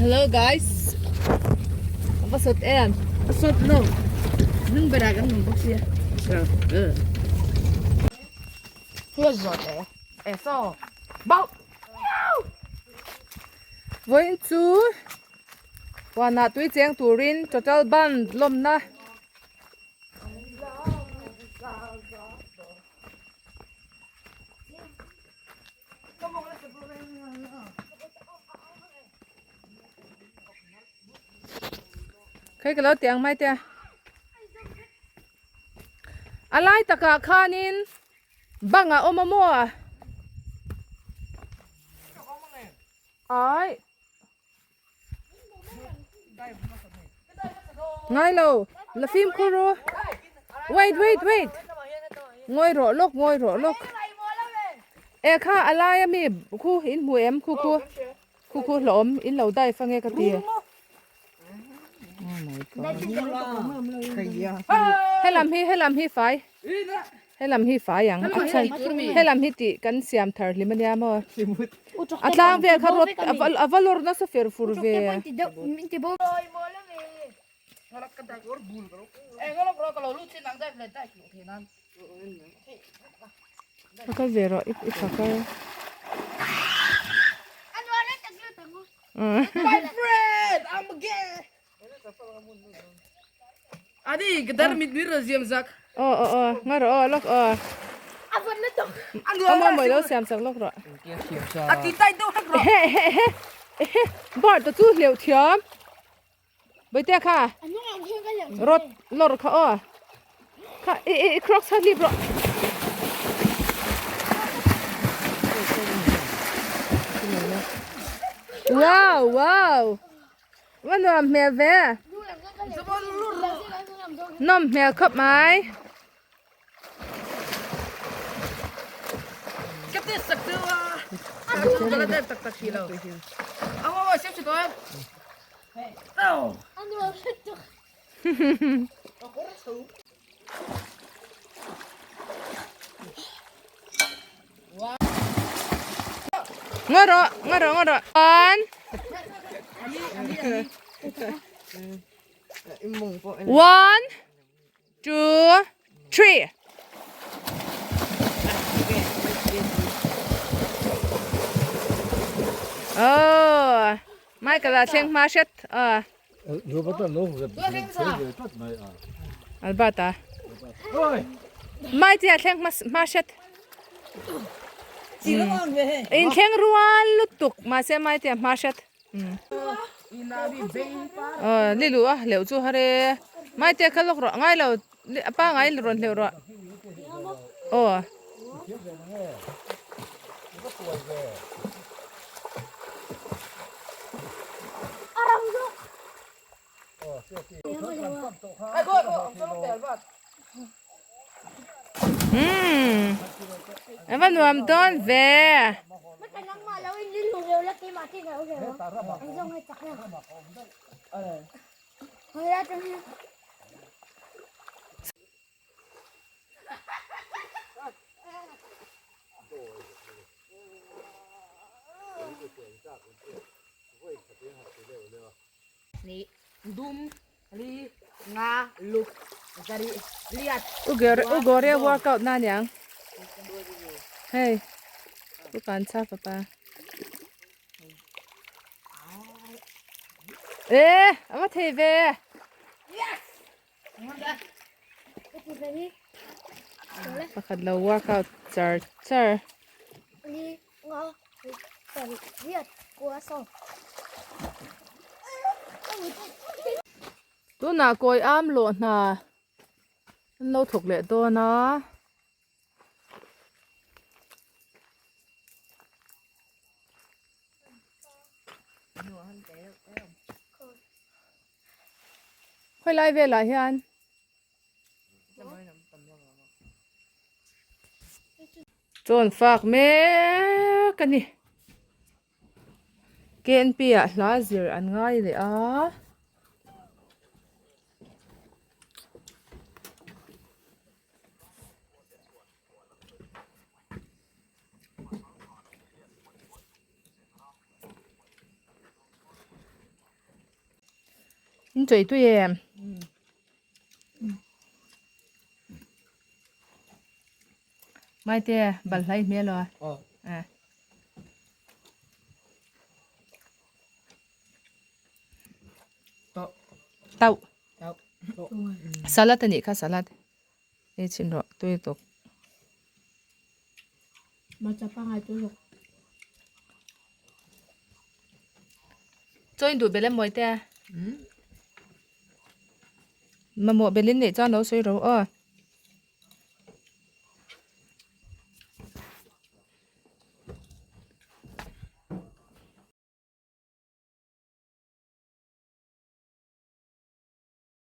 Hello guys. Va sot em. Sot lo. Nung bera kan nung bawk sia. Hia zawt e. E so. Bau. Vawiin chu huanah tui cheng turin total band lawmna Khawi ka lo ti ang mai te a. A lai takah khanin bang a awm a maw? Ai. Ngai lo la fimkhur u wait wait wait ngawi rawh lawk ngawi rawh lawk e kha a lai ami khu in hmu em khu khu khu khu hlawm in lo dive ange ka ti helam hi helam hi fai helam hi fai ang a chhan helam hi tih kan siam thar hlim ania maw a tlang vel kha rawt a va lawr nasa fer fur ve a kal ve rawh i tha kal My friend, I'm gay. Adi, gadar mit mir ziam zak. Aw aw aw, nga rawh aw lawk aw. Awm awm lo siam sak lawk rawh. A ti tai deuh hlek rawh. Ehe ehe ehe ehe bird chu hleuh thiam. Bawihtea kha rawt lawr kha aw. Kha i i crocs kha hlip rawh. Wow wow. Va nuam hmel ve. Nawm hmel khawp mai. Ka ti sak chu a. Ka la dep tak tak si lo. Aw aw siam si to. Ngaw rawh ngaw rawh ngaw rawh one one two three oh Michael a thleng hma hret a Albert a Mighty a thleng hma hret in thleng rual lutuk mahse Mighty a hma hret ni luh a hleuh chu har e Mighty a kal lawk rawh ngai lo a pangai rawn hleuh rawh aw. Umm a va nuam dawn ve. U Gloria workout na aniang hei u Kancha fapa e a va thei ve. Pakhat lo workout char char. Tunah kawi am lawh hna an lo thawk leh dawn a. Khawi lai velah hian chawn fak mek a ni K N P ah hla zir an ngai leh a. In chawi tui em? Maite balhlai hmel aw. Aw. Eh. Tauh. Tauh. Tauh. Salad anih kha salad. Ei chhin rawh tui tuk. Hmarcha pangai chu zawk. Chaw in duh belh em mawi te? Mamawh belh in neih chuan lo sawi ro aw.